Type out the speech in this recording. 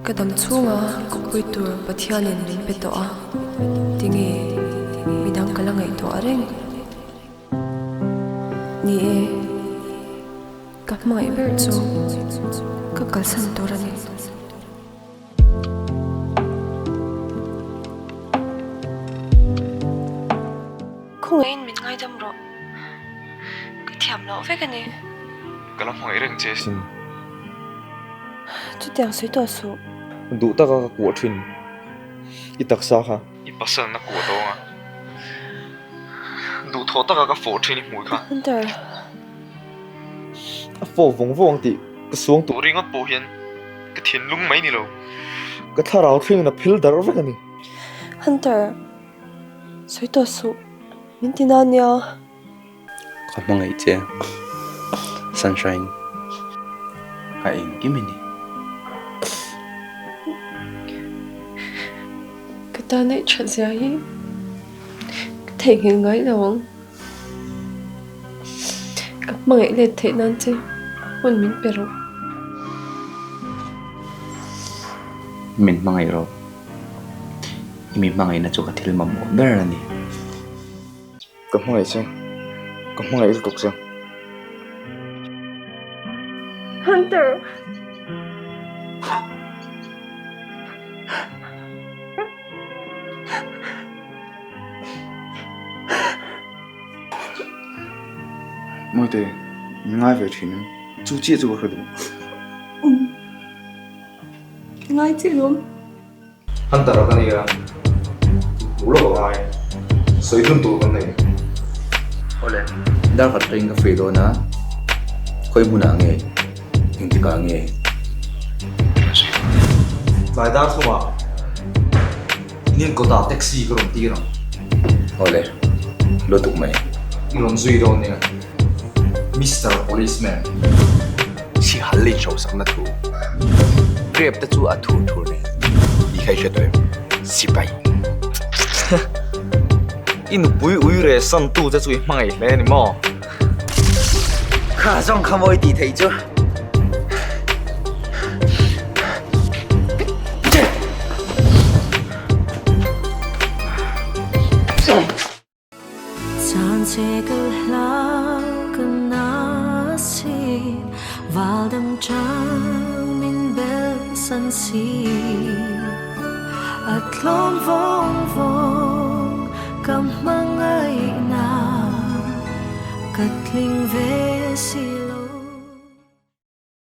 Ka dam chhunga kawppui tur Pathianin min pe tawh a, tinge midang ka la ngaihtuah reng? Ni e, ka hmangaih ber chu ka kalsan tur a ni. Khawngaihin min ngaidam rawh. Ka thiam loh vek a ni. Ka la hmangaih reng che sin. Chutiang sawi tawh suh. Duh taka ka kuah thin. I taksa kha. I pasalna kuah tawh anga. Duhthawh taka ka fawh thin i hmui kha. Hunter. A fawk vawng vawng ang tih ka suang tawh ringawt pawh hian ka thinlung mai ni lo. Ka thlarau thlengin a phil darh vek a ni. Hunter. Sawi tawh suh. Min ti na nia. Ka hmangaih che Sunshine ka engkim i ni. Ka tan aih that zia hi ka theihnghilh ngai lo ang. Ka hmangaih let theih nan che hun min pe rawh. Min hmangaih rawh. I mi hmangaihna chu ka thil mamawh ber a ni. Ka hmangaih che, ka hmangaih lutuk che. Hunter! Mawite, min ngai ve thin em? Chu chiah chu ka hre duh. Umm, ka ngai chiah lawm. Hunter a ka nia, hmuh lawk a ngai, sawi dun tur kan nei. Awle, dar khat ring ka free dawn a, khawi hmunah nge, engtikah nge? Tlai dar thumah nin kawtah taxi ka rawn tir ang. Awle, lutuk mai. I rawn zui dawn nia, Mister Policeman. Sihal lei hrohsakna thu Grep te chu a thur thur nen i kha i hre tawh em? Sipai. I nupui ui reh san tu te chu i hmangaih hle a ni maw? Kha zawng kha mawi tih theih chu.